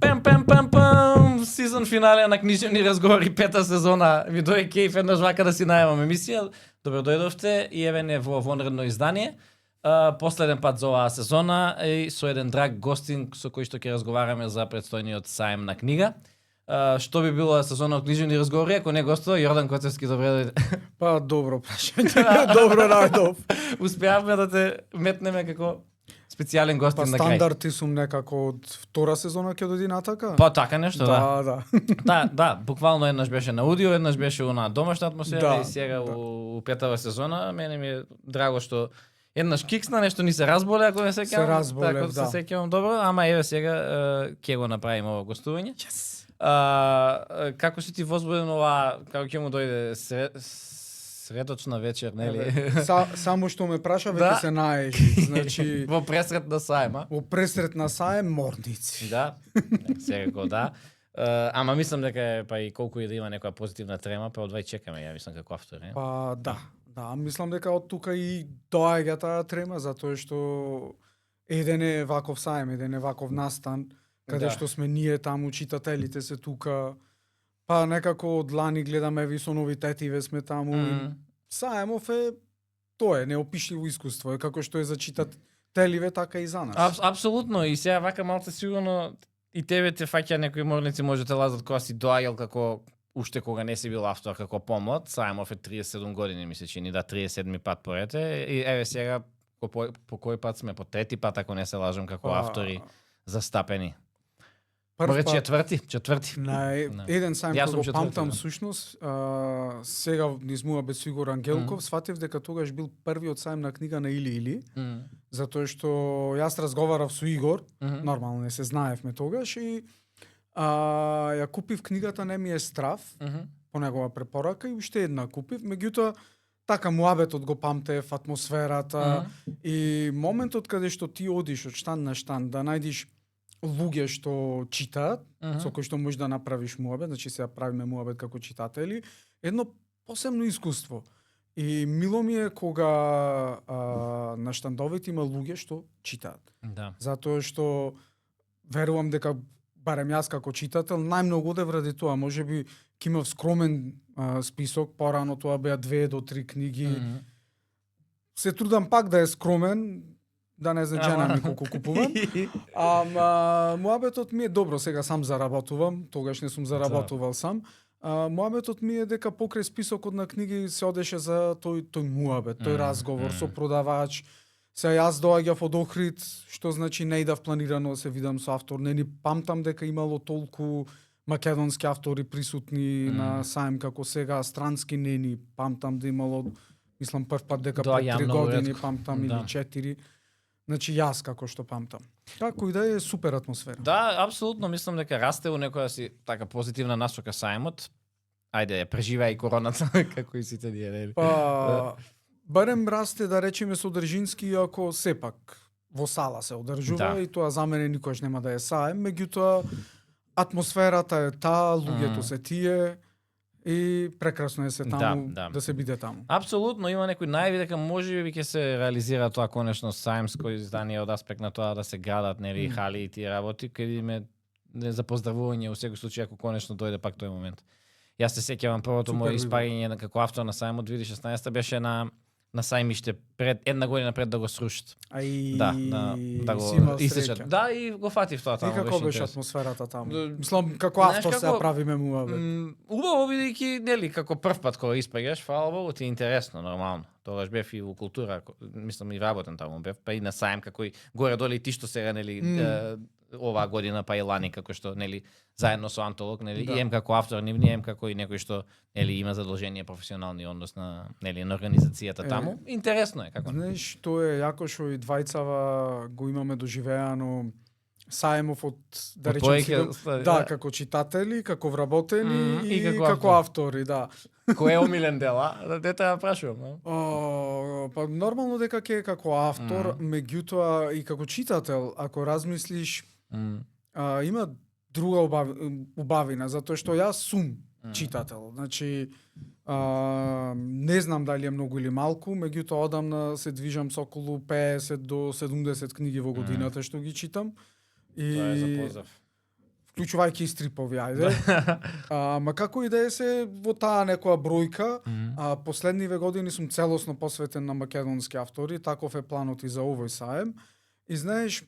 Пем, сезон финале на книжевни разговори, 5-та сезона. Ви дојде кејф еднаш вака да си најавам емисија. Добро дојдовте и еве не во вонредно издание. Последен пат за оваа сезона и со еден драг гостин со кој што ќе разговараме за предстојниот саем на книга. Што би било сезона од книжевни разговори ако не гостува Јордан Коцевски, добре дојде. Па добро прашање. Добро најдов. Успеавме да те метнеме како специјален гостин Па на крај. стандарти сум некако од втора сезона ќе дојди натака. Па така нешто, да. Да. Да, буквално еднаш беше на аудио, еднаш беше на домашна атмосфера Да, и сега у петава сезона. Мене ми е драго што еднаш киксна, нешто ни се разболе, ако не се сеќавам. Се разболев, така, да. се сеќавам добро, ама еве сега ќе го направиме ово гостување. Yes. Како си ти возбуден ова, како ќе му дојде средочна вечер, нели? Само што ме праша, Да. веќе се наежи. Значи, Во пресрет на саема. во пресрет на саем морници. Да, секако да. Ама мислам дека е, па и колку и да има некоја позитивна трема, па одвај чекаме, ја мислам како автор, не? Па да. Да, мислам дека од тука и доаѓа таа трема, затоа што еден е ваков саем, еден е ваков настан, каде Да. што сме ние таму, читателите се тука, па некако од лани гледаме ви со новитетиве сме таму. И Саемов е, тоа е неопишливо искуство, е како што е за читателиве, така и за нас. Апсолутно, и сега вака малце сигурно и тебе те фаќа некои морници можете лазат кога си доаѓал како уште кога не си бил автор како помлад. Саемов е 37 години ми се чини, да 37 пат поред е. И еве сега по кој пат сме, по трети пат ако не се лажам како автори застапени. Може четврти. Да. Еден саем Јас кој сум го четврти, памтам да. сушност, сега низ муабет со Игор Ангелков, сватев дека тогаш бил првиот саем на книга на Или, затоа што јас разговарав со Игор, нормално не се знаевме тогаш и ја купив книгата Не ми е страв, по негова препорака и уште една купив, меѓутоа така муабетот го памтев, атмосферата и моментот каде што ти одиш од штан на штан да најдиш луѓе што читаат, со кои што можеш да направиш муабет, значи сега правиме муабет како читатели, едно посебно искуство. И мило ми е кога на штандовите има луѓе што читаат. Да. Затоа што верувам дека барем јас како читател најмногу одев ради тоа, можеби ќе имав скромен список, порано тоа беа 2 до 3 книги. Се трудам пак да е скромен, да не знам жена ми колку купувам. Ама муабетот ми е добро, сега сам заработувам, тогаш не сум заработувал сам. Муабетот ми е дека покрај списокот на книги се одеше за тој муабет, тој разговор со продавач. Сега јас доаѓав од Охрид, што значи не идав планирано да се видам со автор. Не ни памтам дека имало толку македонски автори присутни на саем како сега, странски не ни памтам да имало, мислам прв пат дека пред 3 години памтам или 4. Значи јас како што памтам. Како и да е супер атмосфера. Да, апсолутно мислам дека расте у некоја си така позитивна насока саемот. Ајде, преживеа и короната како и сите ние, нели? Па барем расте да речеме содржински, ако сепак во сала се одржува и тоа за мене никош нема да е саем, меѓутоа атмосферата е таа, луѓето се тие и прекрасно е се таму да се биде таму. Апсолутно, има некои најави дека можеби ќе се реализира тоа конечно саемско издание од аспект на тоа да се градат нели хали и тие работи, кај име за поздравување во секој случај ако конечно дојде пак тој момент. Јас се сеќавам првото мое испаѓање како автор на саемот 2016 беше на сајмиште пред една година пред да го срушат. Да го исечат. Да, и го фатив тоа таму. И како беше атмосферата таму? Мислам како автор се правиме муабет. Убаво бидејќи нели како прв пат кога испаѓаш, фала Богу, ти е интересно, нормално. Тогаш бев и во култура, мислам и работен таму бев, па и на саем како и горе доле и ти што сега нели оваа година па и лани како што нели заедно со Антолог нели и ем како автор нивни ем како и некој што нели има задолжение професионални однос на нели на организацијата таму. Интересно е како. Знаеш, тоа е јако што и двајцава го имаме доживеано саемов од да речем како читатели, како вработени и како автори, да. Кој е омилен дел, дете ја прашувам, па нормално дека ќе како автор, меѓутоа и како читател, ако размислиш, има друга убавина, затоа што јас сум читател. Значи, не знам дали е многу или малку, меѓутоа одамна се движам со околу 50 до 70 книги во годината што ги читам. Тоа е за поздрав. вклучувајќи и стрипови, ајде. Ма како и да е се во таа некоја бројка, последниве години сум целосно посветен на македонски автори, таков е планот и за овој саем. И знаеш,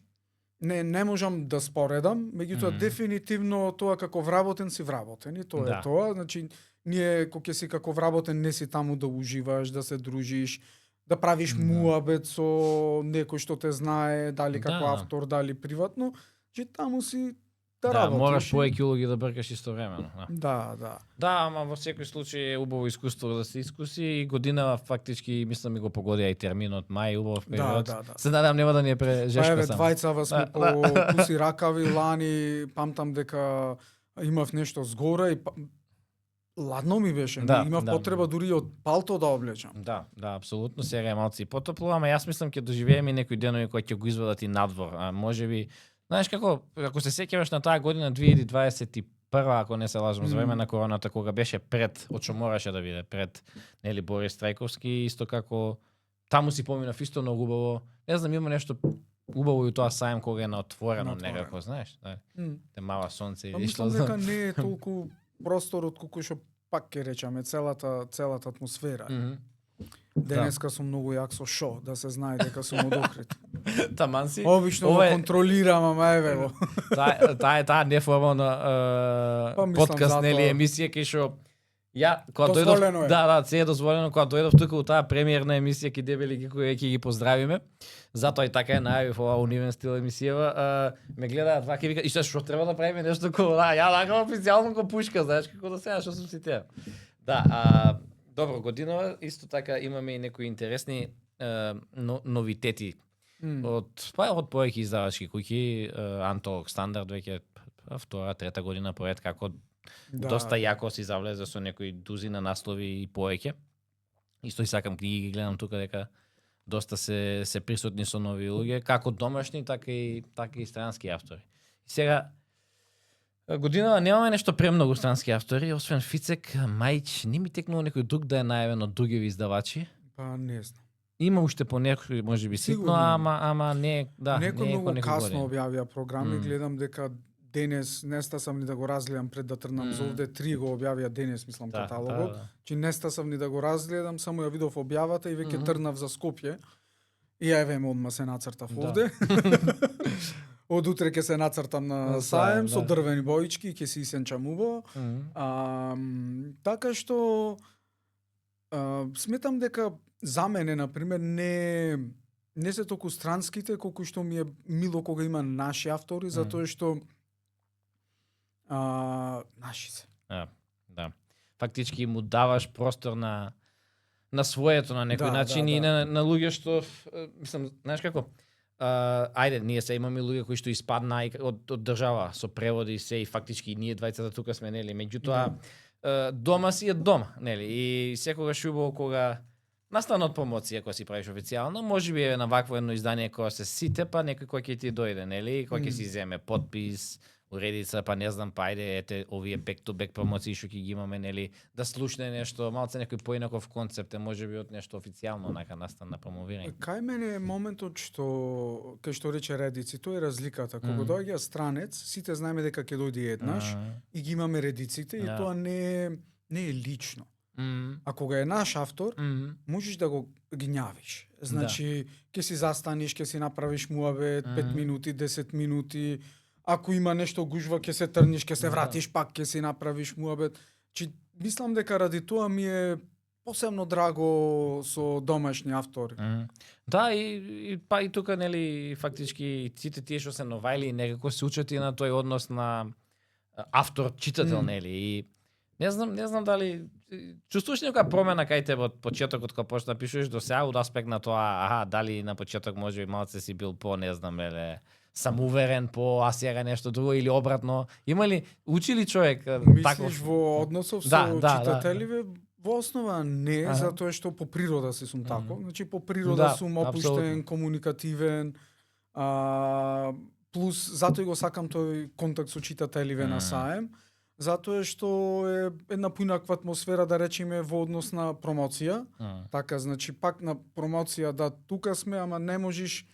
не можам да споредам, меѓутоа дефинитивно тоа како вработен си вработен и тоа е тоа. Значи, ние кога ќе си како вработен не си таму да уживаш, да се дружиш, да правиш муабет со некој што те знае, дали како автор, дали приватно, че таму си да работиш. Мораш повеќе улоги да бркаш истовремено. Да. Да, ама во секој случај е убаво искуство да се искуси и година фактички мислам ми го погодија и терминот мај, убав период. Се надам нема да ни е прежешко само. Двајцава сме по куси ракави, лани памтам дека имав нешто згора и ладно ми беше, имав потреба дури од палто да облечам. Да, апсолутно, сега е малци потопло, ама јас мислам ќе доживееме некои денови кои ќе го извадат и надвор, а можеби, знаеш како, ако се сеќаваш на таа година 2021, ако не се лажам, за време на короната, кога беше пред, од што мораше да биде пред, нели, Борис Трајковски, исто како таму си поминав исто многу убаво. Не знам, има нешто убаво и тоа саем кога е на отворено некако, знаеш, те мала сонце и ишло. Мислам дека не е толку простор од колку што пак ќе речеме целата атмосфера. Денеска сум многу јак со шо, да се знае дека сум одокрит. Таман си. Обично го контролирам, ама еве го. Таа неформална подкаст, нели, емисија кај што кога дојдов, се е дозволено кога дојдов тука у таа премиерна емисија ки дебели кои ќе ги поздравиме. Затоа и така е најавив ова унивен стил емисија. Ме гледаат вака и вика, и што треба да правиме нешто како, ја така официјално го пушка, знаеш како да сега што сум си теа. Добро, годинава исто така имаме и некои интересни новитети од повеќе издавачки куќи, Антолог Стандард веќе втора, трета година поред како доста јако си завлезе со некои дузина наслови и повеќе. Исто и сакам книги ги гледам тука дека доста се присутни со нови луѓе, како домашни, така и странски автори. И сега годинава немаме нешто премногу странски автори, освен Фицек, Мајч, не ми текнува некој друг да е најавен од другиви издавачи. Па не знам. Има уште по некој можеби ситно, ама не, некој многу касно објавија програми, гледам дека денес неста сам ни да го разгледам пред да тргнам за овде, 3 го објавија денес, мислам, каталогот. Чи неста сам ни да го разгледам, само ја видов објавата и веќе тргнав за Скопје. И еве одма се нацртав овде. Од утре ќе се нацртам на саем со дрвени боички, ќе се исенчам убаво. Така што сметам дека за мене, например, не се толку странските, колку што ми е мило кога има наши автори, затоа што наши се. Да. Фактички му даваш простор на своето на некој начин и на луѓе што, мислам, знаеш како, ајде, ние се имаме луѓе кои што испадна од држава со преводи и се и фактички ние двајцата тука сме, нели, меѓутоа дома си е дома, нели, и секогаш убаво кога настана од промоција која си правиш официјално, можеби е на вакво едно издание кога се сите, па некој кој ќе ти дојде, нели, кој ќе си земе подпис, уредица, па не знам, па ајде, ете, овие back-to-back промоции што ќе ги имаме, нели, да слушне нешто, малце некој поинаков концепт, можеби од нешто официјално нака настана промовирање. Кај мене е моментот што, кај што рече редици, тоа е разликата. Кога доаѓа странец, сите знаеме дека ќе дојде еднаш и ги имаме редиците и тоа не е лично. А кога е наш автор, можеш да го гњавиш. Значи, ќе си застаниш, ќе си направиш муабет 5 минути, 10 минути. Ако има нешто гужва, ќе се трниш, ќе се вратиш, пак ќе си направиш муабет. Мислам дека ради тоа ми е посебно драго со домашни автори. Да, и тука, нели, фактички сите тие што се новајли некако се учат и на тој однос на автор-читател, нели, и не знам дали чувствуваш некоја промена кај тебе од почетокот кога почна да пишуваш до сега од аспект на тоа, дали на почеток можеби малце си бил по, не знам, самоуверен, а сега нешто друго или обратно. Има ли, учи ли човек Мислиш во односов со читателиве? Во основа не, затоа што по природа си сум тако. Значи по природа сум опуштен, комуникативен, плюс затоа го сакам тој контакт со читателиве на саем, затоа што е една поинаква атмосфера, да речеме, во однос на промоција. Така, значи пак на промоција тука сме, ама не можеш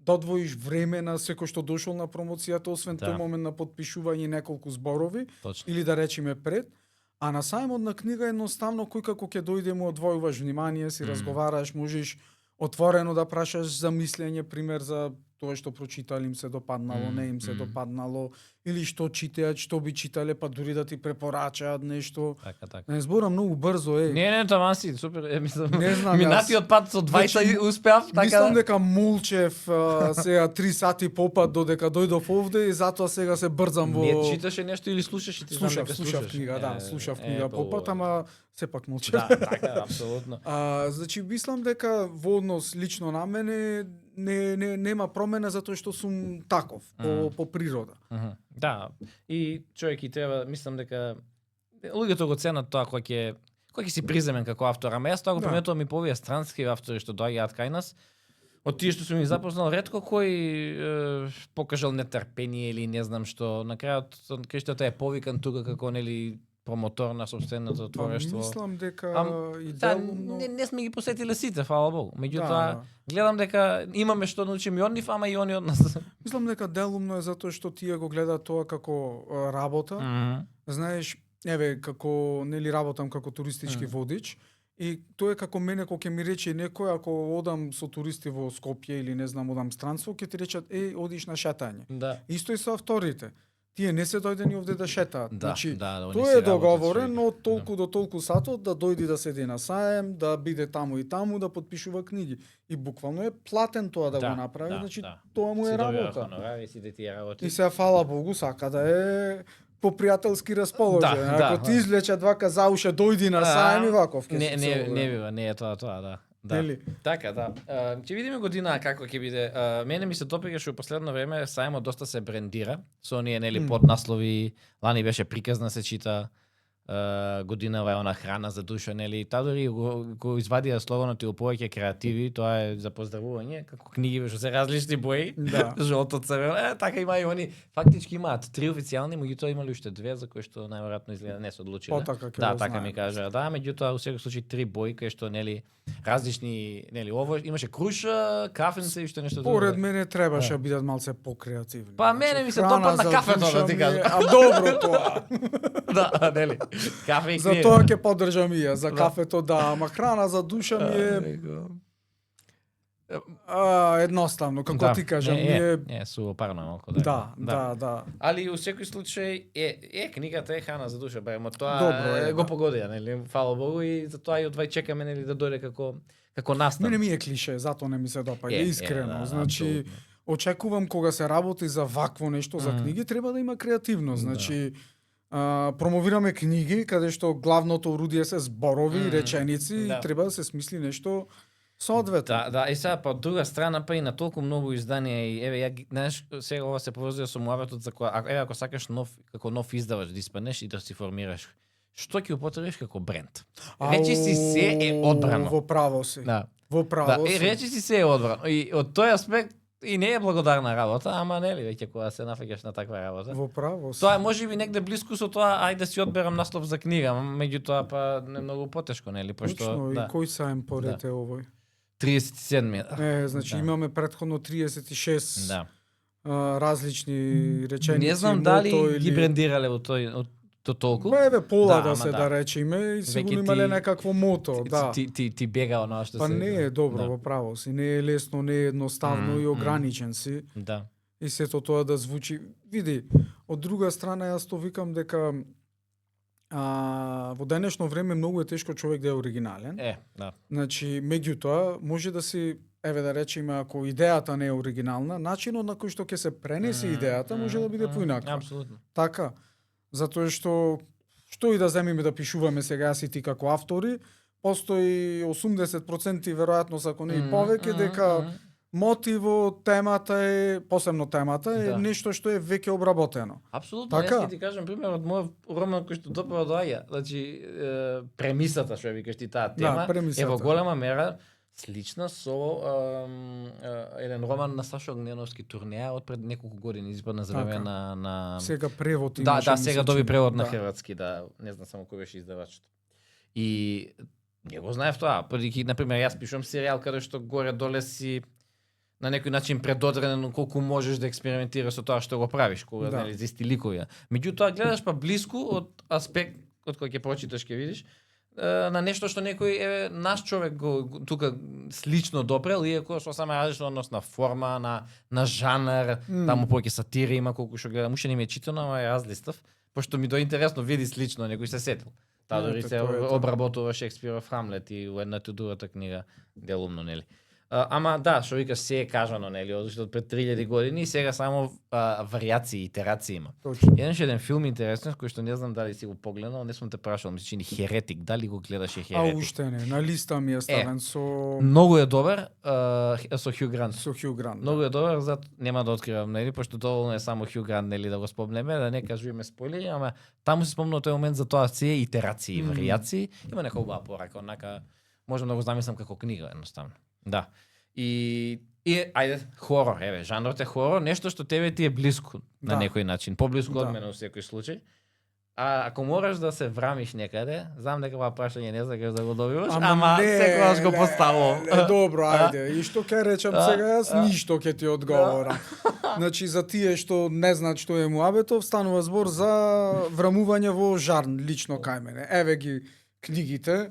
додвоиш време на секој што дошол на промоцијата, освен Да. тој момент на потпишување неколку зборови, Точно. или да речеме пред. А на сајмот на книга едноставно кој како ќе дојде му одвојуваш внимание, си разговараш, можеш отворено да прашаш за мислење, пример за тоа што прочитали, им се допаднало, не им се допаднало, или што читаат, што би читале, па дури да ти препорачаат нешто. Така. Не зборам многу брзо, Не, таман си, супер, мислам. Не знам, минатиот пат со 20 Значи, успеав, така. Мислам дека Мулчев сега 3 сати попат додека дојдов овде и затоа сега се брзам во... Не читаше нешто или слушаш и ти знам дека Слушав книга, да, слушав книга попат, ама сепак Мулчев. Да, така, апсолутно. Значи мислам дека во однос лично на мене нема промена затоа што сум таков по природа. Да, и човек и треба, мислам дека луѓето го ценат тоа кој ќе си приземен како автор, ама јас тоа го приметувам и по овие странски автори што доаѓаат кај нас. Од тие што сум ги запознал, ретко кој покажал нетрпение или не знам што. На крајот кај што е повикан тука како нели промотор на собственото творештво. Мислам дека идеално не сме ги посетиле сите, фала Богу. Меѓутоа гледам дека имаме што научиме и од нив, ама и они од нас. Мислам дека делумно е затоа што тие го гледаат тоа како работа. Знаеш, еве како нели работам како туристички водич и тоа е како мене кога ќе ми рече некој ако одам со туристи во Скопје или не знам одам странство, ќе ти речат одиш на шетање. Да. Исто и со авторите. Тие не се дојдени овде да шетаат. Да, значи, да, тоа е договорено од толку до толку сатот да дојди да седи на саем, да биде таму и таму, да потпишува книги. И буквално е платен тоа да го направи, значи тоа му е работа. И се фала Богу, сака да е по пријателски расположен. Ако ти извлече два казауша дојди на саем и ваков ќе се целува. Не бива, не е тоа, да. Да. Така, да. Ќе видиме година како ќе биде. Мене ми се допира што во последно време сајмот доста се брендира со оние нели поднаслови. Лани беше приказна се чита. Годинава е она храна за душа, нели? Таа дури го извадија слогонот и повеќе креативи, тоа е за поздравување, како книги што се различни бои, жолто, црвено, така има и они, фактички имаат 3 официјални, меѓутоа имале уште 2 за кои што најверојатно изгледа не се одлучиле. Да, така ми кажа. Да, меѓутоа во секој случај 3 бои кои што нели различни, нели, ово имаше круша, кафенце и што нешто друго. Поред мене требаше да бидат малце покреативни. Па мене ми се допадна кафето, да ти кажам. А добро тоа. Да, нели. Кафе и за тоа ќе поддржам и ја, за кафето да, ама храна за душа ми е едноставно, како ти кажам, е сувопарно малку, да. Али у секој случај книгата е храна за душа, барем тоа добро го погодија, нели, фала Богу, и затоа и одвај чекаме нели да дојде како настан. Мене ми е клише, затоа не ми се допаѓа, искрено, значи очекувам кога се работи за вакво нешто за книги, треба да има креативност, значи промовираме книги каде што главното орудие се зборови, реченици и треба да се смисли нешто соодветно. Да, и сега по друга страна па и на толку многу изданија и еве ја знаеш сега ова се поврзува со муабетот за која ако сакаш нов издавач да испаднеш и да си формираш, што ќе употребиш како бренд? Речи си се е одбрано. Во право си. Да. Во право си. Речи си се е одбрано. И од тој аспект и не е благодарна работа, ама нели веќе кога се нафаќаш на таква работа. Во право си. Тоа е можеби негде блиску со тоа, ајде да си одберам наслов за книга, меѓутоа па не многу потешко, нели, пошто точно, и кој саем поред е овој? 37. Значи имаме претходно 36 различни реченици. Не знам дали ги брендирале во тој толку. Еве пола да се да речеме и сигурно имале некакво мото, да. Ти бега оно што се. Па не е добро во право си, не е лесно, не е едноставно и ограничен си. Да. И сето тоа да звучи, види, од друга страна јас тоа викам дека во денешно време многу е тешко човек да е оригинален. Да. Значи, меѓутоа, може да си, еве да речеме, ако идејата не е оригинална, начинот на кој што ќе се пренесе идејата може да биде поинаква. Апсолутно. Така, затоа што и да земиме да пишуваме сега јас и ти како автори, постои 80% веројатност ако не и повеќе дека мотиво, темата е, посебно темата е нешто што е веќе обработено. Апсолутно, јас ќе ти кажам пример од мојот роман кој што допро доаѓа. Значи премисата што викаш ти таа тема е во голема мера слична со еден роман на Сашо Огненовски, Турнеја од пред неколку години изпадна за време на сега превод имаше. Да, сега доби превод на хрватски, не знам само кој беше издавачот. И не го знаев тоа, бидејќи на пример јас пишувам серијал каде што горе доле си на некој начин предодредено колку можеш да експериментираш со тоа што го правиш, кога Да. нели за исти ликови. Меѓутоа гледаш па блиску од аспект од кој ќе прочиташ ќе видиш на нешто што некој наш човек го тука слично допрел, иако со сама различна однос на форма, на жанр, таму повеќе сатира има колку што гледам, уште не ми е читано, ама ја разлистав, пошто ми до интересно види слично некој се сетил. Таа дори се обработува Шекспиров Хамлет и во едната и другата книга делумно, нели. Ама да, што викаш се е кажано, нели, од пред 3000 години и сега само варијации, итерации има. Точно. Еден филм интересен, кој што не знам дали си го погледнал, не сум те прашал, ми се чини Херетик, дали го гледаше Херетик? Уште не, на листа ми е ставен со Многу е добар, со Хју Грант. со Хју Грант. Многу е добар, зато нема да откривам, нели, пошто доволно е само Хју Грант, нели, да го спомнеме, да не кажуваме спойлери, ама таму се спомнува тој момент за тоа се итерации, варијации, има нека убава порака, онака можам да го замислам како книга едноставно. Да. И ајде, хорор, еве, жанрот е хорор, нешто што тебе ти е блиску на некој начин, поблиску од мене во секој случај. А ако мораш да се врамиш некаде, знам дека ова прашање не сакаш да го добиваш, ама секогаш го поставувам. Добро, ајде. И што ќе речам сега јас, ништо ќе ти одговорам. Значи за тие што не знаат што е муабетов, станува збор за врамување во жарн лично кај мене. Еве ги книгите,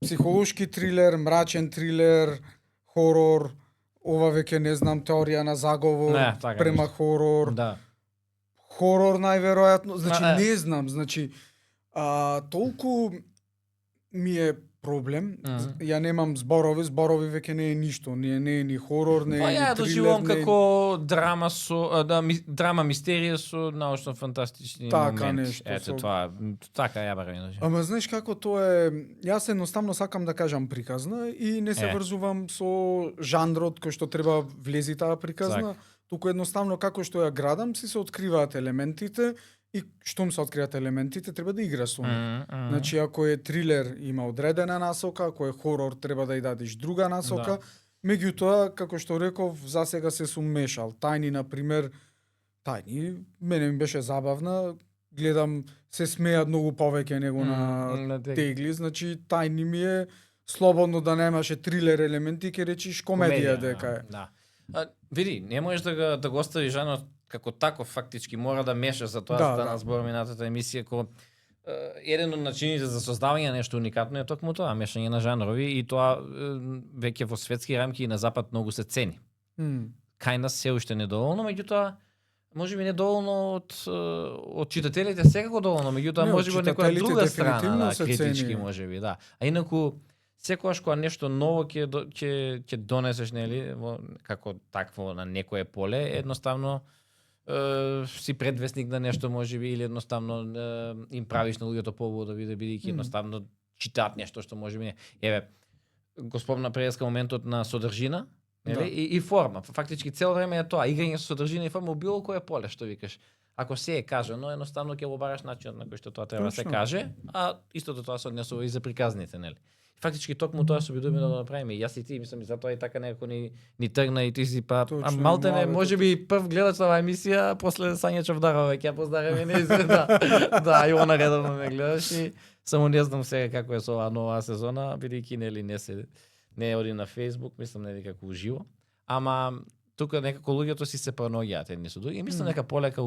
психолошки трилер, мрачен трилер, хорор, ова веќе не знам, теорија на заговор, према хорор. Да. Хорор најверојатно, значи не знам, значи толку ми е проблем. Ја немам зборови веќе не е ништо, не е ни хорор, не е ни трилер. Ја доживувам како драма со драма мистерија со научно фантастични моменти. Ето тоа, така ја барам. Ама знаеш како тоа е, јас едноставно сакам да кажам приказна и не се врзувам со жанрот кој што треба влези таа приказна. Туку едноставно како што ја градам, си се откриваат елементите и штом се откријат елементите, треба да игра со нив. Значи, ако е трилер, има одредена насока, ако е хорор, треба да ја дадеш друга насока. Меѓутоа, како што реков, засега се сум мешал. Тајни, например, мене ми беше забавна, гледам, се смеат многу повеќе него на тегли, значи тајни ми е слободно да немаше трилер елементи, ќе речиш комедија дека е. Да. Види, не можеш да го оставиш жанрот како таков фактички, мора да мешаш, за тоа стана збор минатата емисија, еден од начините за создавање нешто уникатно е токму тоа, мешање на жанрови и тоа веќе во светски рамки и на запад многу се цени. Кај нас се уште недоволно, меѓутоа можеби недоволно од читателите, секако доволно, меѓутоа можеби од некоја друга страна, критички можеби, да. А инаку секогаш кога нешто ново ќе донесеш, нели, како такво на некое поле, едноставно си предвесник на нешто можеби или едноставно им правиш на луѓето побоа да бидејќи едноставно читаат нешто што можеби не. Еве, го спомна преска моментот на содржина, нели, и форма. Фактички цело време е тоа, играње со содржина и форма во било кое поле, што викаш. Ако се е кажано, едноставно ќе го бараш начинот на кој што тоа треба да се каже, а истото тоа се однесува и за приказните, нели. Фактички токму тоа се обидуваме да го направиме. Јас и ти, мислам, и затоа и така некако ни тргна и ти си па малтене можеби прв гледач оваа емисија, после Сања Чавдарова ќе ја поздравиме неизвестно. Да, и она редовно ме гледаш и само не знам сега како е со оваа нова сезона, бидејќи нели не оди на Facebook, мислам нели како уживо. Ама тука некако луѓето си се пронаоѓаат едни со други. И мислам дека полека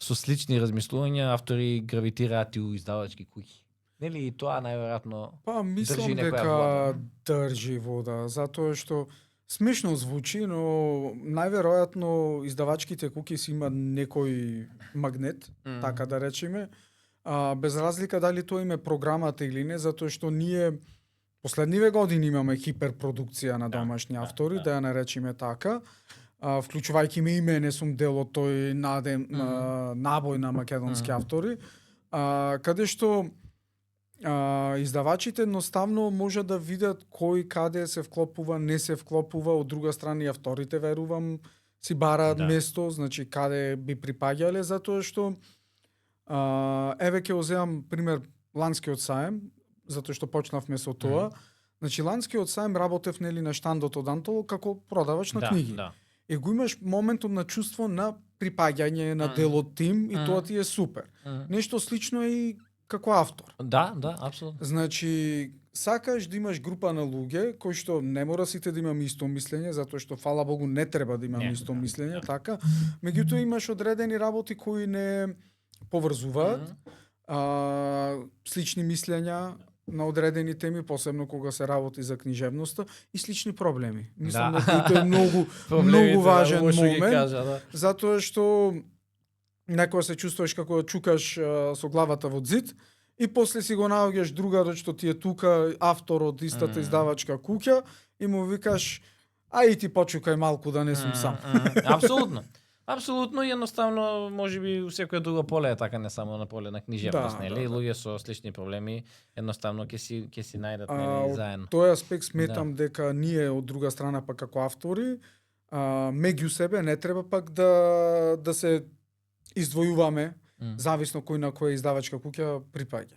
со слични размислувања автори гравитираат и у издавачки куќи. Нели и тоа најверојатно мислам дека држи вода, затоа што смешно звучи, но најверојатно издавачките куќи си имаат некој магнет, така да речеме, без разлика дали тоа име програмата или не, затоа што ние последниве години имаме хиперпродукција на домашни автори, да ја наречеме така, вклучувајќи ме и мене сум дел од тој набој на македонски автори, каде што издавачите едноставно може да видат кој каде се вклопува, не се вклопува, од друга страна и авторите верувам си бараат место, значи каде би припаѓале, затоа што еве ќе оземам пример ланскиот саем, затоа што почнавме со тоа. Значи ланскиот саем работев нели на штандот од Антоло како продавач на книги. И го имаш моментот на чувство на припаѓање на делот тим и тоа ти е супер. Нешто слично е и како автор. Да, апсолутно. Значи, сакаш да имаш група на луѓе кои што не мора сите да имаме исто мислење, затоа што фала Богу не треба да имаме исто мислење, така. Меѓутоа имаш одредени работи кои не поврзуваат, слични мислења на одредени теми, посебно кога се работи за книжевноста и слични проблеми. Мислам дека тоа е многу важен момент, затоа што некоја се чувствуваш како да чукаш со главата во зид и после си го наоѓаш другарот што ти е тука, автор од истата издавачка куќа и му викаш ај ти почукај малку да не сум сам. Апсолутно. Апсолутно, едноставно, можеби у секое друго поле е така, не само на поле на книжевност, нели? Луѓе со слични проблеми, едноставно ќе си најдат нели заедно. Тој аспект сметам дека ние од друга страна пак како автори, меѓу себе не треба пак да се издвојуваме, зависно кој на која издавачка куќа припаѓа.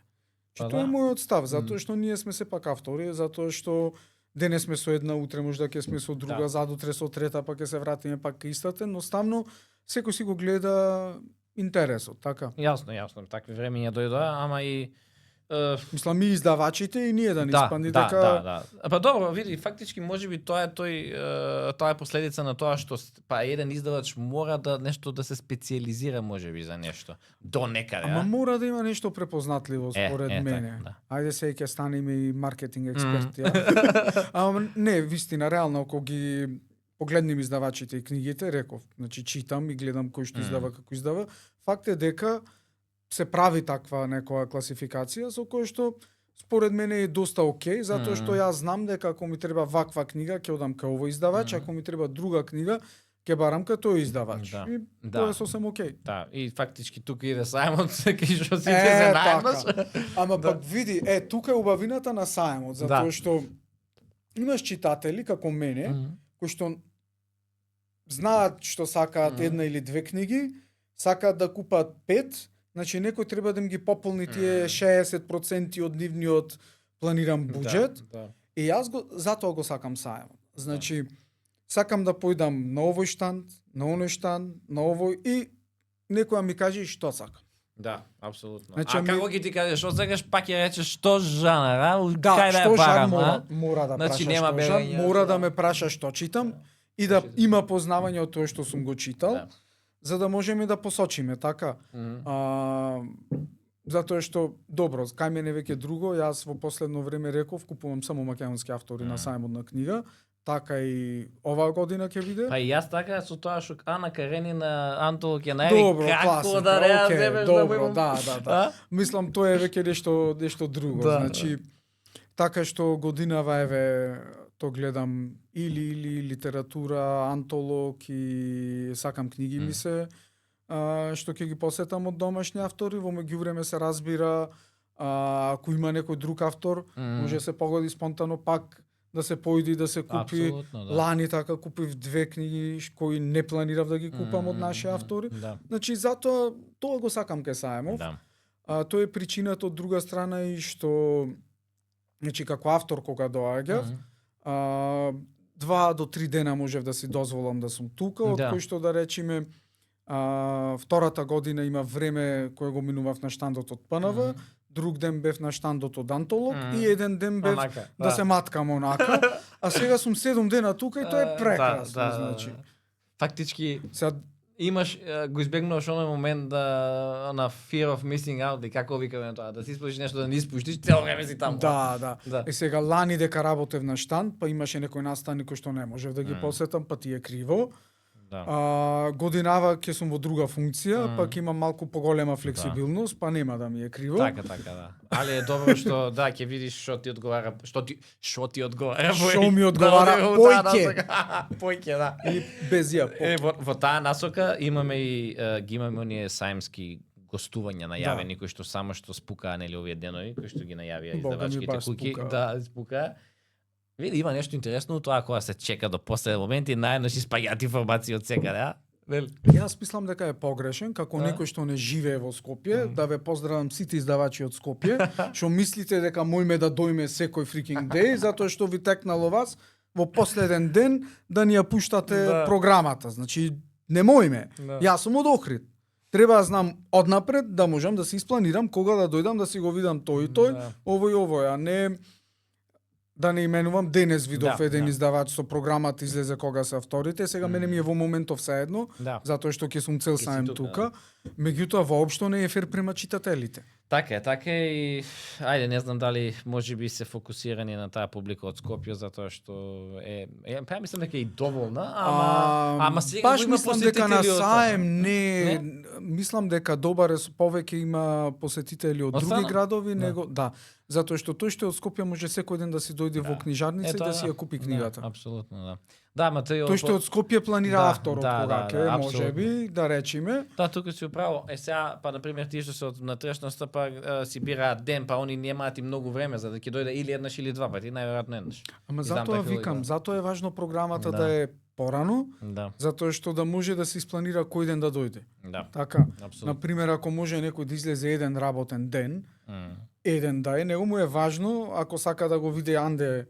Тоа е мојот став, затоа што ние сме сепак автори, затоа што денес сме со една, утре можда ќе сме со друга, задутре со трета, па ќе се вратиме пак кај истата, но ставно секој си го гледа интересот, така? Јасно, такви времења дојдоа, ама и мислам и издавачите и ние да не испадне дека Па добро, види, фактички можеби тоа е последица на тоа што еден издавач мора да нешто да се специализира можеби за нешто до некаде. Ама мора да има нешто препознатливо според мене. Так, Ајде сега ќе станеме и маркетинг експерти. Ама не, вистина, реално ако ги погледнем издавачите и книгите, реков, значи читам и гледам кој што издава како издава, факт е дека се прави таква некоја класификација со која што според мене е доста окей, затоа што јас знам дека ако ми треба ваква книга ќе одам кај овој издавач, ако ми треба друга книга ќе барам кај тој издавач. И тоа е сосем окей. Да, и фактички тука иде сајмот, кај што сите се најдеш. Ама пак види, тука е убавината на сајмот, затоа што имаш читатели како мене кои што знаат што сакаат една или две книги, сакаат да купат 5. Значи, некој треба да им ги пополни тие 60% од нивниот планиран буџет. И јас затоа го сакам сајмот. Значи, сакам да појдам на овој штанд, на оној штанд, на овој и некоја ми каже што сакам. Да, апсолутно. Значи, како ќе ти кажеш што сакаш, пак ќе речеш што жанр, кај да ја барам, мора да значи, прашаш што жанр, мора да ме прашаш што читам и да има познавање од тоа што сум го читал. За да можеме да посочиме, така? Затоа што, добро, кај мене веќе друго, јас во последно време реков, купувам само македонски автори на сајмот на книга, така и оваа година ќе биде. Па и јас така со тоа што Ана Каренина антологија најави како да реагираш добро, да. Мислам тоа е веќе нешто друго, значи така што годинава еве то гледам или литература, антолог и сакам книги ми се, што ќе ги посетам од домашни автори, во меѓувреме се разбира, ако има некој друг автор, може се погоди спонтано пак да се појди да се купи. Лани така купив 2 книги кои не планирав да ги купам од наши автори. Значи затоа тоа го сакам кај сајмов. Тоа е причината од друга страна и што значи како автор кога доаѓав, 2 до 3 дена можев да си дозволам да сум тука, од кој што да речеме втората година има време кое го минував на штандот од ПНВ, друг ден бев на штандот од Антолог и еден ден бев да се маткам онака, а сега сум 7 дена тука и тоа е прекрасно, значи. Фактички имаш го избегнуваш оној момент на fear of missing out, и како викаме тоа, да си испуштиш нешто да не испуштиш, цело време си таму. Да. И сега лани дека работев на штанд, па имаше некој настани кој што не можев да ги посетам, па ти е криво. Годинава ќе сум во друга функција, пак имам малку поголема флексибилност, па нема да ми е криво. Така, да. Али е добро што ќе видиш што ти одговара, што ми одговара појќе, да. И без ја. Во таа насока имаме и ги имаме оние сајмски гостувања најавени кои што само што спукаа нели овие денови, кои што ги најавија издавачките куќи, да, спукаа. Види, има нешто интересно тоа кога се чека до последен момент и наеднаш испаѓаат информации од секаде, Јас мислам дека е погрешен, како некој што не живее во Скопје, да ве поздравам сите издавачи од Скопје, што мислите дека мојме да дојме секој freaking day, затоа што ви текнало вас во последен ден да ни ја пуштате програмата. Значи, не мојме. Јас сум од Охрид. Треба да знам однапред да можам да се испланирам кога да дојдам да си го видам тој и тој, Да. овој, а не да не именувам. Денес видов еден издавач со програмата излезе кога се вторите, сега мене ми е во моментов сеедно, затоа што ќе сум цел саем тука. Меѓутоа воопшто не е фер према читателите. Така е и ајде не знам дали можеби се фокусирани на таа публика од Скопје затоа што па мислам дека е и доволна, ама сега баш има мислам дека на посетители саем не мислам дека добар е повеќе има посетители од други градови него затоа што тој што од Скопје може секој ден да си дојде во книжарница и да си ја купи книгата. Апсолутно, да. Да, ама тој што од Скопје планира автор од кога можеби да речеме. Да, тука си управо. Сега па на пример тие што се од натрешноста па си бираат ден, па они немаат и многу време за да ќе дојде или еднаш или два пати, најверојатно еднаш. Ама затоа викам, затоа е важно програмата да е порано, затоа што да може да се испланира кој ден да дојде. Така, на пример ако може некој да излезе еден работен ден, еден да е, него му е важно ако сака да го види Анде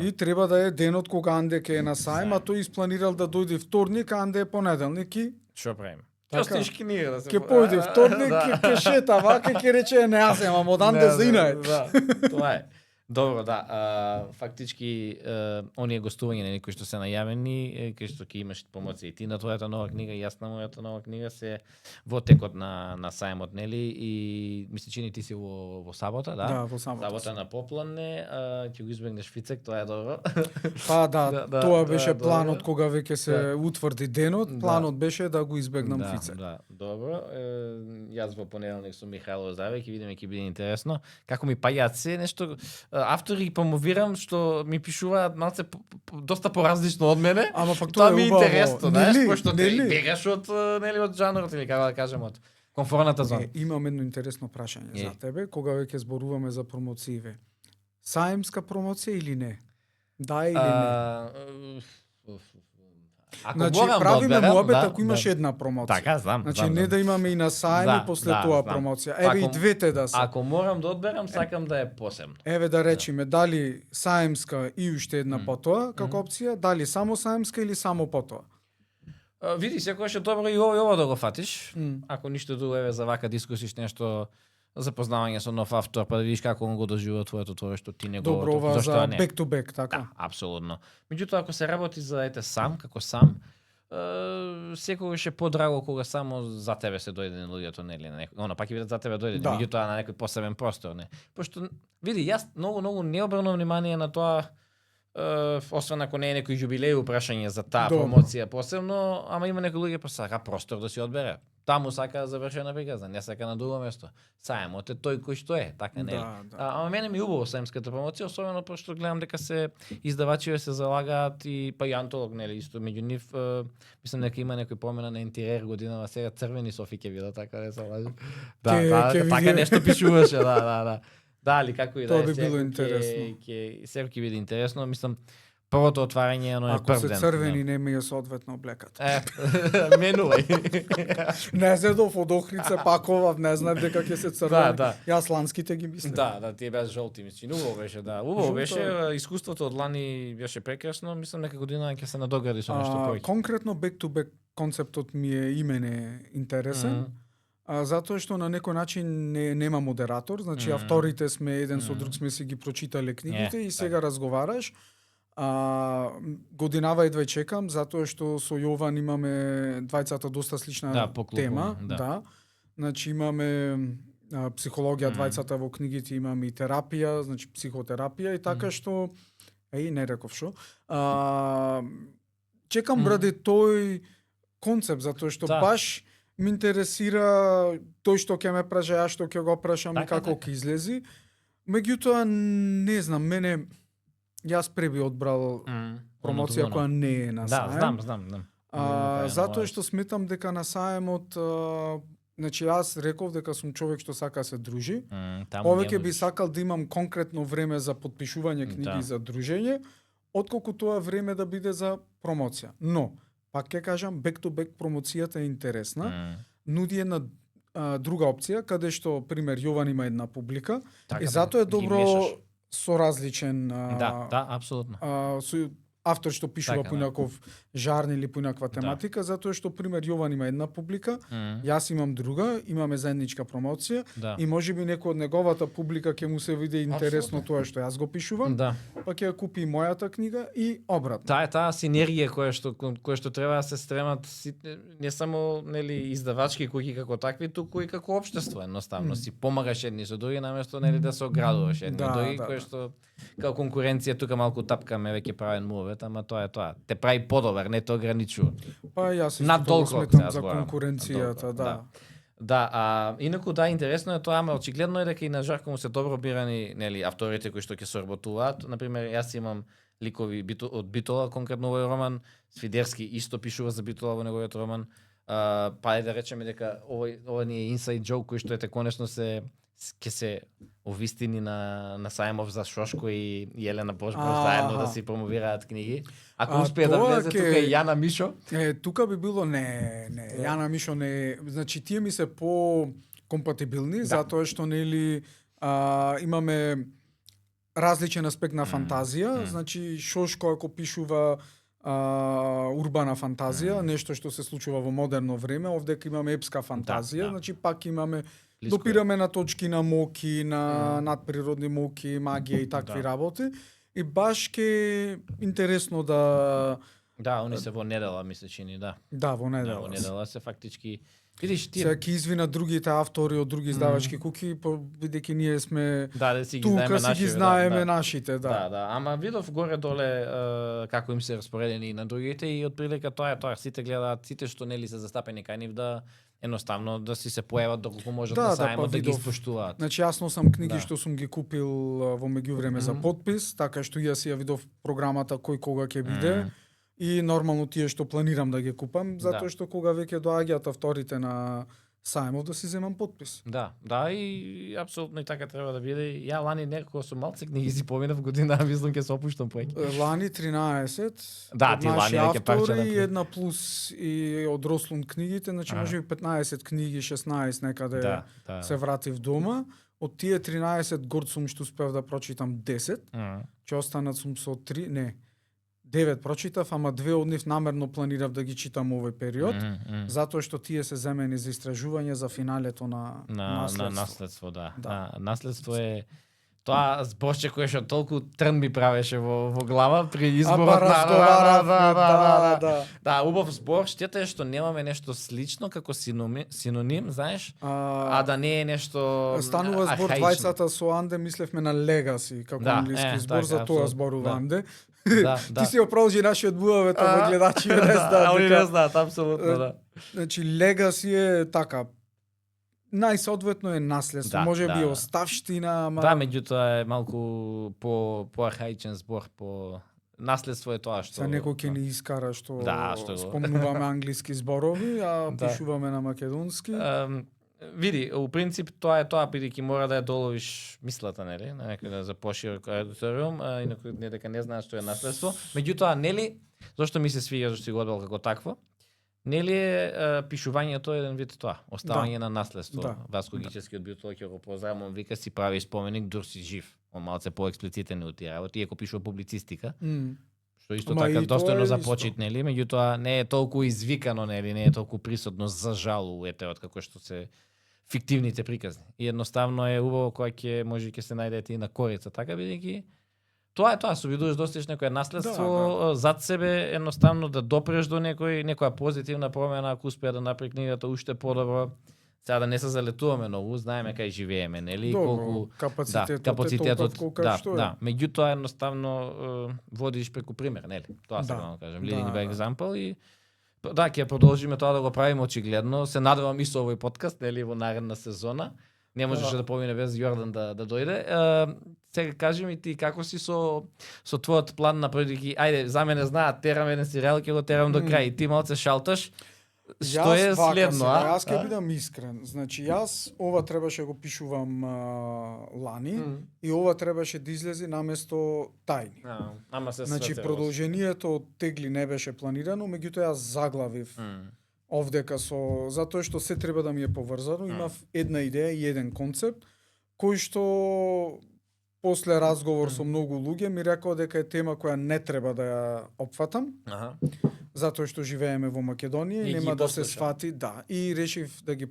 и треба да е денот кога Анде ќе е на саем, а тој испланирал да дојде вторник, а Анде е понеделник и што правиме? Ќе остиш книга да се. Ќе појде вторник, ќе шета вака, ќе рече не јас имам од Анде за инај. Тоа е. Добро, да. Фактички, оние гостување на некои што се најавени, кај што ќе имаш промоција и ти на твојата нова книга, и јас на мојата нова книга се во текот на саемот, нели? И ми се чини ти си во сабота, да? Да, во сабота на попланне, ќе го избегнеш Фицек, тоа е добро. Па тоа беше планот кога веќе се утврди денот, планот беше да го избегнам Фицек. Да, добро. Јас во понеделник со Михајло Здраве, ќе видиме, ќе биде интересно. Како ми паѓаат се нешто автори ги промовирам што ми пишуваат малце доста поразлично од мене. Ама пак тоа ми е интересно, знаеш, пошто ти бегаш од од жанрот или како да кажем од комфорната зона. Имам едно интересно прашање за тебе, кога веќе зборуваме за промоцииве. Саемска промоција или не? Да или не? Значи, правиме муабет ако имаш една промоција. Така, знам. Значи, не да имаме и на саем и после тоа промоција. Еве и двете да се. Ако морам да одберам, сакам да е посебно. Еве да речеме, дали саемска и уште една потоа, како опција, дали само саемска или само потоа? Види, секогаш е добро и ова да го фатиш. Ако ништо друго, еве за вака дискусиш нешто запознавање со нов автор, па да видиш како он го доживува твоето творештво, ти не го. Добро, ова за back to back, така? Да, апсолутно. Меѓутоа, ако се работи за сам, како сам, секогаш е подраго кога само за тебе се дојде луѓето, нели, она пак и видат за тебе дојде, меѓутоа на некој посебен простор, не. Пошто види, јас многу не обрнувам внимание на тоа, освен ако не е некој јубилеј прашање за таа промоција посебно, ама има некои луѓе па сака простор да си одбере. Таму сака завршена приказна, не сака на друго место. Саемот е тој кој што е, така нели? Ама мене ми убаво саемската промоција, особено пошто гледам дека се издавачи се залагаат и па и антолог, нели, исто меѓу нив, мислам дека има некој помена на интериер годинава, сега црвени софи ќе видат, така не се лажи. Така нешто пишуваше, да. Дали како и да е, тоа би било интересно. Сега ќе биде интересно, мислам првото отварање е прв ден. Ако се црвени не ми е соодветно облекат. Менувај. Не зедов од Охрица пакова, не знам дека ќе се црвени. Јас ланските ги мислам. Да, тие беа жолти, мислам. Убаво беше, да. Убаво беше, искуството од лани беше прекрасно, мислам нека година ќе се надогради со нешто повеќе. Конкретно back to back концептот ми е и мене интересен. Затоа што на некој начин нема модератор, значи авторите сме еден со друг сме си ги прочитале книгите и сега разговараш. Годинава едва чекам, затоа што со Јован имаме двајцата доста слична тема. Да. Значи имаме психологија, двајцата во книгите имаме и терапија, значи психотерапија и така што не реков шо. Чекам браде тој концепт затоа што баш ме интересира тој што ќе ме праша, ја што ќе го прашам и како ќе излези. Меѓутоа не знам, мене јас преби одбрал промоција која не е на саем. Знам. Затоа што сметам дека на саемот, значи јас реков дека сум човек што сака се дружи. Повеќе би сакал да имам конкретно време за подпишување книги за дружење, отколку тоа време да биде за промоција. Но пак ќе кажам, back to back промоцијата е интересна. Нуди една друга опција, каде што, пример, Јован има една публика, и затоа е добро со различен апсолутно. автор што пишува Така, по неков жарн или по некаква тематика, затоа што пример Јован има една публика, јас имам друга, имаме заедничка промоција и можеби некој од неговата публика ќе му се види интересно тоа што јас го пишувам, па ќе ја купи и мојата книга и обратно. Таа е таа синергија која што треба да се стремат не само нели издавачки куќи како такви, туку и како општество едноставно си помагаш едни со други наместо нели да се оградуваш едни други кои што како конкуренција тука малку тапкаме веќе правен мувет, ама тоа е тоа. Те прави подобар, не те ограничува. Па јас исто сметам за конкуренцијата, да. Да, инаку интересно е тоа, ама очигледно е дека и на Жарко му се добро бирани, нели, авторите кои што ќе соработуваат. Например, јас имам ликови од Битола, конкретно овој роман, Свидерски исто пишува за Битола во неговиот роман. Па е да речеме дека ова ни е inside joke кој што ете конечно ќе се овистини на Сајмов за Шошко и Елена Божбров заедно да си промовираат книги. Ако успее да влезе тука и Јана Мишо. Тука би било не, Јана Мишо не, значи тие ми се по компатибилни затоа што нели имаме различен аспект на фантазија, значи Шошко ако пишува урбана фантазија, нешто што се случува во модерно време, овдека имаме епска фантазија, значи пак имаме допираме на точки на моки, на надприродни моки, магија и такви работи. И баш ке интересно да они се во недела, ми се чини, да. Да, во недела. Во недела се фактички видиш ти. Сега ќе извина другите автори од други издавачки куќи, бидејќи ние сме да си ги тука знаеме си ги знаеме нашите, да. Да, ама видов горе-доле како им се распоредени и на другите и отприлика тоа е тоа, сите гледаат, сите што нели се застапени кај нив да едноставно да си се појават доколку можат на Сајмот да ги испоштуваат. Значи јас носам книги што сум ги купил во меѓувреме за подпис, така што јас ја видов програмата кој кога ќе биде. И нормално тие што планирам да ги купам, затоа што кога веќе доаѓаат авторите на Сајмов да си земам подпис. Да, и апсолутно и така треба да биде. Ја лани некако со малце книги си поминав година, мислам ќе се опуштам поеќе. Лани 13. Да, ти лани веќе парче и една плюс и од Рослун книгите, значи можеби 15 книги, 16 некаде се вратив дома. Од тие 13 горд сум што успеав да прочитам 10. Ќе останат сум со 9 прочитав, ама 2 од нив намерно планирав да ги читам овој период, затоа што тие се земени за истражување за финалето на наследство, да. Наследство е тоа зборче кое што толку трн ми правеше во глава при изборот да, убав збор, штета е што немаме нешто слично како синоним, знаеш, да не е нешто станува збор двајцата со Анде, мислевме на legacy како англиски збор, за тоа зборува Анде. Ти си опролжи нашиот буавет, ама гледачи не знаат. Они не знаат, апсолутно, да. Значи, legacy е така, најсоодветно е наследство, може би оставштина, ама... Да, меѓутоа е малку по архаичен збор, по наследство е тоа што... За некој ќе ни искара што спомнуваме англиски зборови, а пишуваме на македонски. Види, у принцип тоа е тоа, бидејќи мора да ја доловиш мислата, нели, на некој да за поширок аудиториум, и некој не дека не знае што е наследство. Меѓутоа, нели, зошто ми се свиѓа зашто си го одбрал како такво? Нели пишувањето е еден вид тоа, оставање на наследство. Васко Гичевски од Битола ќе го поздравам, он вика си прави споменик дур си жив. Он малце поексплицитен од тие работи, иако пишува публицистика. Што исто така достојно за почит, нели, меѓутоа не е толку извикано, нели, не е толку присутно за жал у етерот како што се фиктивните приказни. И едноставно е убаво кога ќе се најдете и на корица, така бидејќи тоа е тоа, се обидуваш да остиш некое наследство зад себе, едноставно да допреш до некоја позитивна промена, ако успее да направи книгата уште подобро. Сега да не се залетуваме многу, знаеме кај живееме, нели, колку капацитетот да. Меѓутоа едноставно водиш преку пример, нели? Тоа сакам да кажам, leading by example и ќе продолжиме тоа да го правиме очигледно. Се надевам и со овој подкаст, нели, во наредна сезона. Не можеше да помине без Јордан да дојде. Сега кажи ми ти како си со твојот план на предики. Ајде, за мене знаат, терам еден серијал, ќе го терам до крај. Ти малце шалташ. Што е следно, Јас ќе бидам искрен. Значи, јас ова требаше го пишувам лани и ова требаше да излезе наместо тајни. Значи, продолжението од Тегли не беше планирано, меѓутоа јас заглавив овдека затоа што се треба да ми е поврзано. Имав една идеја и еден концепт, кој што после разговор со многу луѓе ми рекоа дека е тема која не треба да ја опфатам, Аха. затоа што живееме во Македонија и И ги нема да се послуша. свати, да, и решив да ги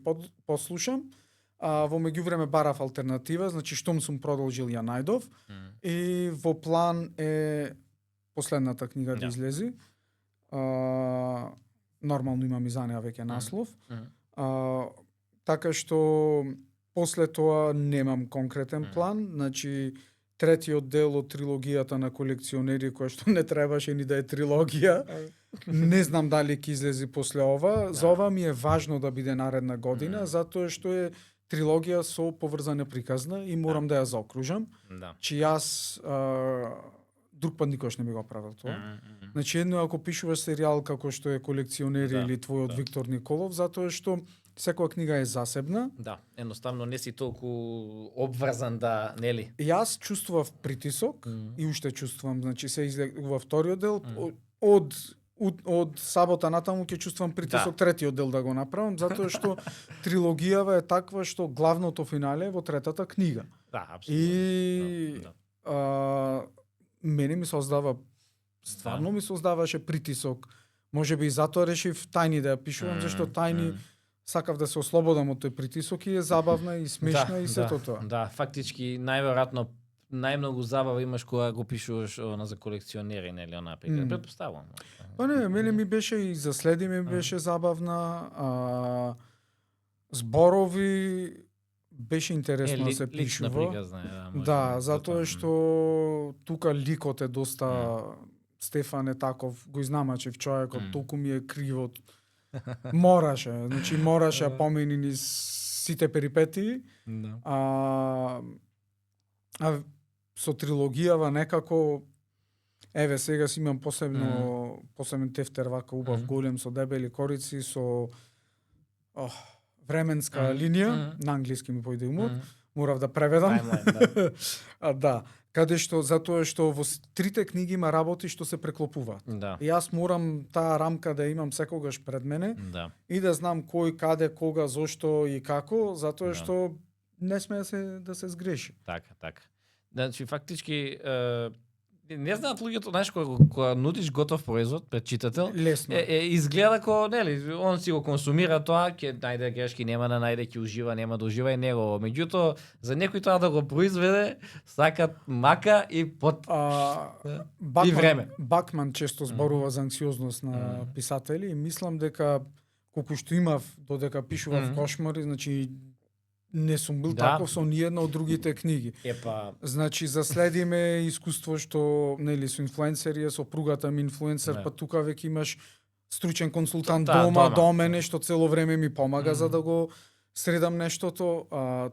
послушам. Во меѓувреме барав алтернатива, значи штом сум продолжил ја најдов и во план е последната книга да Да. излези. Нормално имам и за неа веќе наслов. Така што после тоа немам конкретен план, значи третиот дел од трилогијата на колекционери која што не требаше ни да е трилогија. Не знам дали ќе излези после ова. За ова ми е важно да биде наредна година, затоа што е трилогија со поврзана приказна и морам да ја заокружам. Да. Че јас друг пат никош не би го правил тоа. Значи едно ако пишуваш серијал како што е колекционери Да, или твојот Виктор Николов, затоа што секоја книга е засебна. Да, едноставно не си толку обврзан да, нели? Јас чувствував притисок и уште чувствувам, значи се излегува вториот дел, од сабота натаму ќе чувствувам притисок третиот дел да го направам, затоа што трилогијава е таква што главното финале е во третата книга. Да, апсолутно. И мене ми создава, стварно ми создаваше притисок. Можеби и затоа решив тајни да ја пишувам, зашто тајни сакав да се ослободам од тој притисок и е забавна и смешна и сето тоа. Да, фактички најверојатно најмногу забава имаш кога го пишуваш за колекционери, нели, она предпоставувам. Па не, мене ми беше и за следи ми беше забавна, зборови беше интересно да се пишува. Приказна, да, затоа што тука ликот е доста Стефан е таков, го изнамачив човекот, толку ми е кривот. Мораше да помени низ сите перипетии. А со трилогијава некако еве сега си имам посебен тефтер вака убав голем со дебели корици со временска линија, на англиски ми појде умот, морав да преведам. Да, каде што затоа што во трите книги има работи што се преклопуваат. Да. И јас морам таа рамка да имам секогаш пред мене и да знам кој, каде, кога, зошто и како, затоа што не сме да се сгреши. Така. Значи фактички не знаат луѓето, знаеш, кога нудиш готов производ пред читател, лесно. Изгледа како, нели, он си го консумира тоа, ќе најде грешки, нема да најде, ќе ужива, нема да ужива и негово. Меѓутоа, за некој тоа да го произведе, сакат мака и и време. Бакман често зборува за анксиозност на писатели и мислам дека колку што имав додека пишував кошмари, значи не сум бил таков со ниедна од другите книги. Значи заследиме искуство што нели со инфлуенсери, со пругата ми инфлуенсер, па тука веќе имаш стручен консултант до мене што цело време ми помага за да го средам нештото.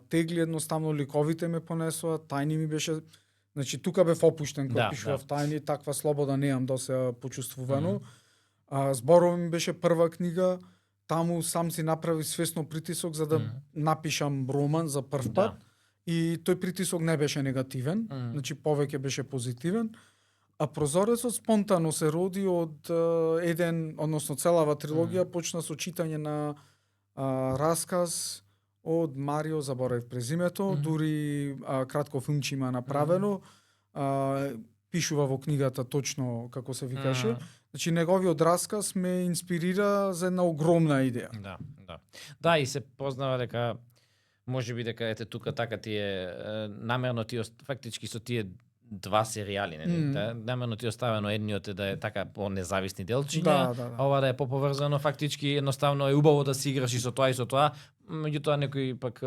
Тегли едноставно ликовите ме понесоа, тајни ми беше, значи тука бев опуштен кога пишував тајни, таква слобода неам досега почувствувано. Зборови ми беше прва книга. Таму сам си направи свесно притисок за да напишам роман за прв пат и тој притисок не беше негативен, значи повеќе беше позитивен. А Прозорецот спонтано се роди од односно целава трилогија почна со читање на расказ од Марио, заборав презимето, дури кратко филмче има направено. Пишува во книгата точно како се викаше. Значи неговиот расказ ме инспирира за една огромна идеја. Да, и се познава дека можеби дека ете тука така ти е намерно ти фактички со тие два серијали, нели? Намерно ти оставено едниот е да е така по независни делчиња, а ова да е поповрзано, фактички едноставно е убаво да си играш и со тоа, меѓутоа некои пак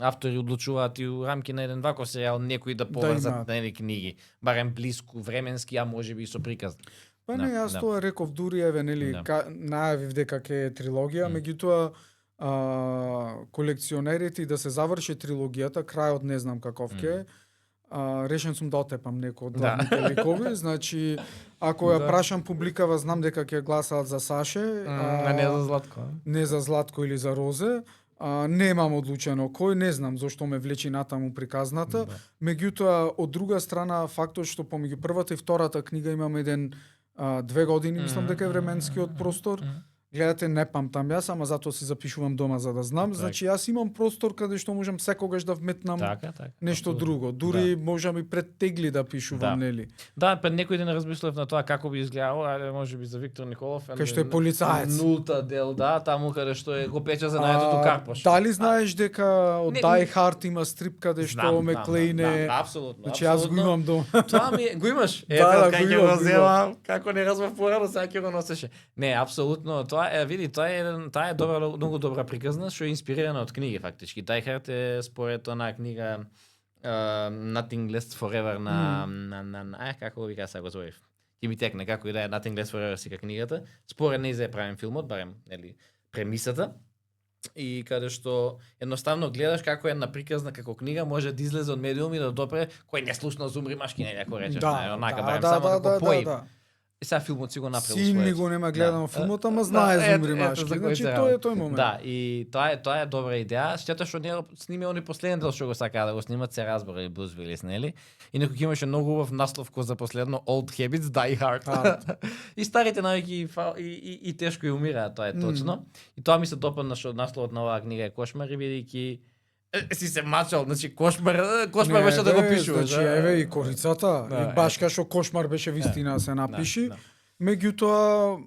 автори одлучуваат и у рамки на еден ваков серијал некои да поврзат нели книги, барем блиску временски, а можеби и со приказни. Па не, јас тоа реков дури еве нели најавив дека ќе е трилогија, меѓутоа колекционерите да се заврши трилогијата, крајот не знам каков ќе е. Решен сум да отепам некој од главните ликови, значи ако ја прашам публикава, знам дека ќе гласаат за Саше, а не за Златко. Не за Златко или за Розе. Немам одлучено кој, не знам зошто ме влечи натаму приказната. Меѓутоа, од друга страна, фактот што помеѓу првата и втората книга имаме 2 години, мислам дека е временскиот простор. Гледате, не памтам јас, ама затоа си запишувам дома за да знам. Так. Значи јас имам простор каде што можам секогаш да вметнам Така. нешто Абсолютно. друго. Дури можам и пред тегли да пишувам, нели? Да, пред некој ден размислев на тоа како би изгледало, ајде можеби за Виктор Николов. Кај што е полицаец. Нулта дел, да, таму каде што е го печа за најдото карпош. Дали знаеш дека од Не, Die Hard има стрип каде што Меклейн е... апсолутно. Значи јас го имам дома. Тоа ми го имаш. Да, кај го ќе имам, го го зема, како не разбрав порано, сега ќе го носеше. Не, апсолутно, тоа е, види, тоа е добра, многу добра приказна, што е инспирирана од книги фактички. Die Hard е според онаа книга Nothing Lasts Forever на како вика сега го зборив. Ќе ми текне како и да е Nothing Lasts Forever сика книгата. Според нејзе е правен филмот, барем, нели, премисата. И каде што едноставно гледаш како една приказна како книга може да излезе од медиум и да допре кој не слушна зумри машки, нели, ако речеш, онака барем само како поим. И сега филмот си го направил своето. Син своето. го нема гледам филмот, ама знае зумри машки. Значи тоа е тој момент. Да, и тоа е добра идеја. Штета што не сниме они последен дел што го сакаа да го снимат, се разбора и Брус Вилис, нели? И некој имаше многу убав наслов кој за последно Old Habits Die Hard. И старите навики и тешко и умираат, тоа е точно. И тоа ми се допадна што насловот на оваа книга е Кошмари, бидејќи си се мачал, значи кошмар беше да го пишуваш. Значи еве и корицата, и баш кај што кошмар беше вистина се напиши. Меѓутоа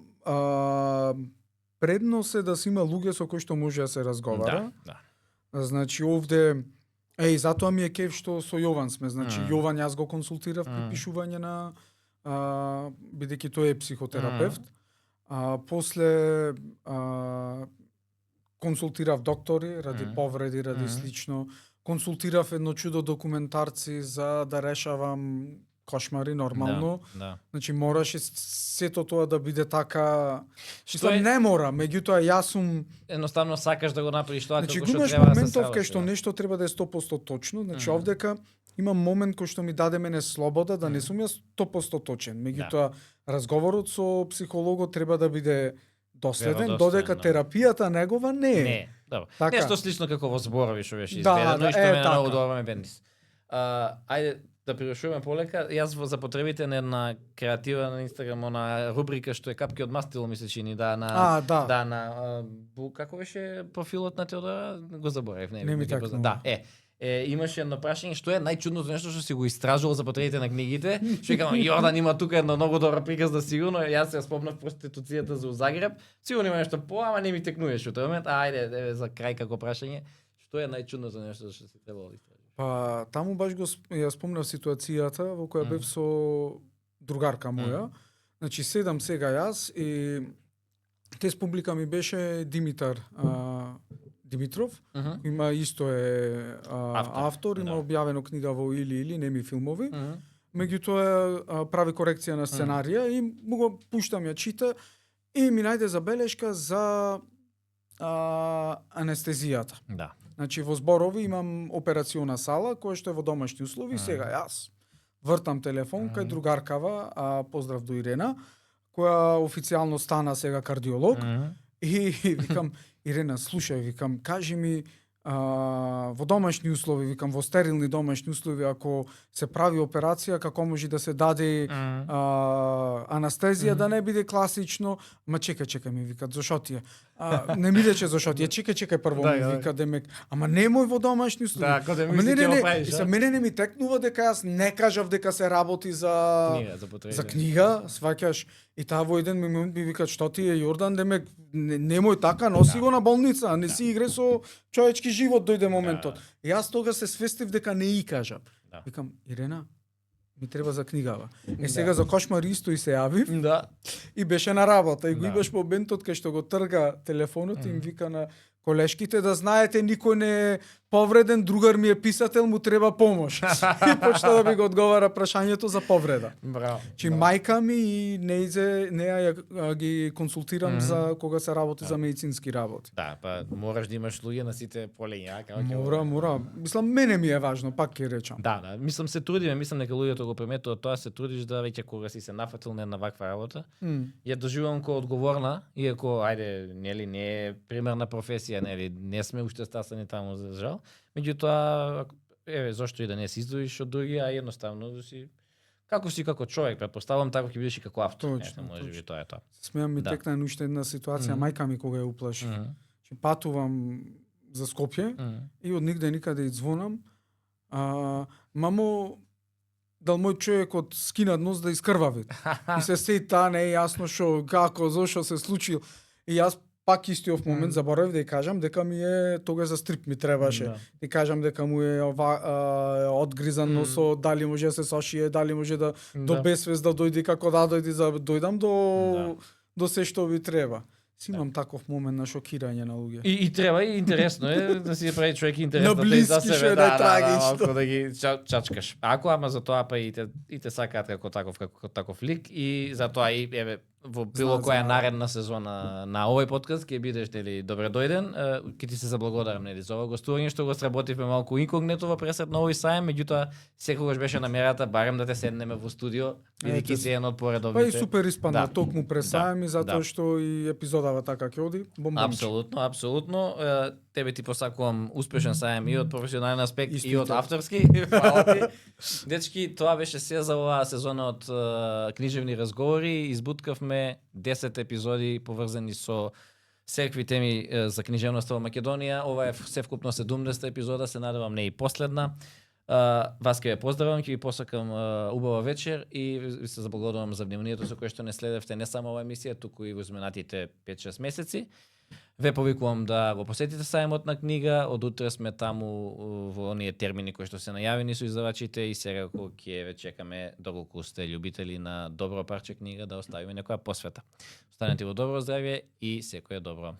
предност е да се има луѓе со кои што може да се разговара. Значи овде затоа ми е кеф што со Јован сме, значи Јован јас го консултирав при пишување на бидејќи тој е психотерапевт. После консултирав доктори ради повреди, ради слично. Консултирав едно чудо документарци за да решавам кошмари нормално. Значи мораше сето тоа да биде така. Што не мора, меѓутоа јас сум едноставно сакаш да го направиш тоа како што треба да се. Значи моментов кај што нешто треба да е 100% точно, значи овдека имам момент кој што ми даде мене слобода да не сум јас 100% точен. Меѓутоа разговорот со психологот треба да биде доследен, додека терапијата негова не е. Не, добро. Така. Нешто слично како во зборови што беше изведено и што мене многу добро ме бендис. Ајде да прирушуваме полека. Јас за потребите на една креатива на Инстаграм, на рубрика што е капки од мастило ми се чини, како беше профилот на Теодора, го заборев, не ми така. Да, имаше едно прашање што е најчудното нешто што си го истражувал за потребите на книгите. Што викам, Јордан има тука една многу добра приказна сигурно. Јас ја спомнав проституцијата за Загреб. Сигурно има нешто по, ама не ми текнуеш во тој момент. Ајде, за крај како прашање, што е најчудното нешто што си требало да истражуваш? Па таму баш ја спомнав ситуацијата во која бев со другарка моја. Значи седам сега јас и тест публика ми беше Димитар Димитров, има исто е автор, има објавено книга во Или, неми филмови. Меѓутоа прави корекција на сценарија и му го пуштам ја чита и ми најде забелешка за анестезијата. Да. Значи во Зборови имам операциона сала која што е во домашни услови. Сега јас вртам телефон кај другаркава, поздрав до Ирена, која официјално стана сега кардиолог. И викам, Ирена, слушај, викам, кажи ми во домашни услови, викам, во стерилни домашни услови, ако се прави операција, како може да се даде анестезија, да не биде класично. Ма чекај ми викат, зашо ти е? Не ми рече зашо ти е, чекај прво ми вика демек. Ама немој во домашни услови. Да, кога не, се мене не ми текнува дека јас не кажав дека се работи за книга, сваќаш. И таа во еден момент ми викат, што ти е Јордан, демек немој така, носи го на болница, не си игре со човечки живот, дојде моментот. Јас тога се свестив дека не и кажав. Викам, Ирена, ми треба за книгава. Сега за кошмар исто и се јавив. Да. И беше на работа. И го имаш моментот кај што го трга телефонот и им вика на колешките да знаете никој не е повреден, другар ми е писател, му треба помош. И почна да ми го одговара прашањето за повреда. Браво. Чи мајка ми и неја ги консултирам за кога се работи за медицински работи. Да, па мораш да имаш луѓе на сите полења, Мора. Мислам, мене ми е важно, пак ќе речам. Да, мислам се трудиме, мислам дека луѓето го приметуваат тоа, се трудиш да веќе кога си се нафатил на ваква работа. Ја доживувам како одговорна, иако ајде, нели не е примерна професија, нели не сме уште стасани таму за жал. Меѓутоа, зошто и да не се издвоиш од други, а едноставно да си Како си како човек, претпоставувам така ќе бидеш и како автор. Точно, Можеби тоа е тоа. Смеам ми Да. текна уште една ситуација, мајка ми кога ја уплаши. Че патувам за Скопје и од нигде никаде и звонам. Мамо, дал мој човек од скинат нос да искрвави. И се сети таа не е јасно што, како, зошто се случил. И јас пак истиот момент заборавив да ја кажам дека ми е тога за стрип ми требаше. Да кажам дека му е одгризан носо, дали може да се сошие, дали може да до безвест да дојде, како да дојде, за дојдам до се што ви треба. Си имам таков момент на шокирање на луѓе. И треба, и интересно е да си прави човек интересно да и за себе, да ги чачкаш. Ама за тоа па и те сакаат како таков лик и за тоа и еве во било која наредна сезона на овој подкаст ќе бидеш нели добре дојден, ќе ти се заблагодарам нели за ова гостување што го сработивме малку инкогнито во пресет на овој саем, меѓутоа секогаш беше намерата барем да те седнеме во студио, бидејќи си еден од поредовните. Па и супер испадна токму пресаем и затоа што и епизодава така ќе оди. Апсолутно. Тебе ти посакувам успешен саем и од професионален аспект и од авторски. Фала ти. Дечки, тоа беше се за оваа сезона од книжевни разговори. Избуткавме 10 епизоди поврзани со секакви теми за книжевноста во Македонија. Ова е севкупно 70 епизода, се надевам не и последна. Вас ќе ве поздравам, ќе ви посакам убава вечер и ви се заблагодарувам за вниманието со кое што не следевте не само оваа емисија, туку и во изминатите 5-6 месеци. Ве повикувам да го посетите сајмот на книга, од утре сме таму во оние термини кои што се најавени со издавачите и секако ќе ве чекаме доколку сте љубители на добро парче книга да оставиме некоја посвета. Останете во добро здравје и секое добро.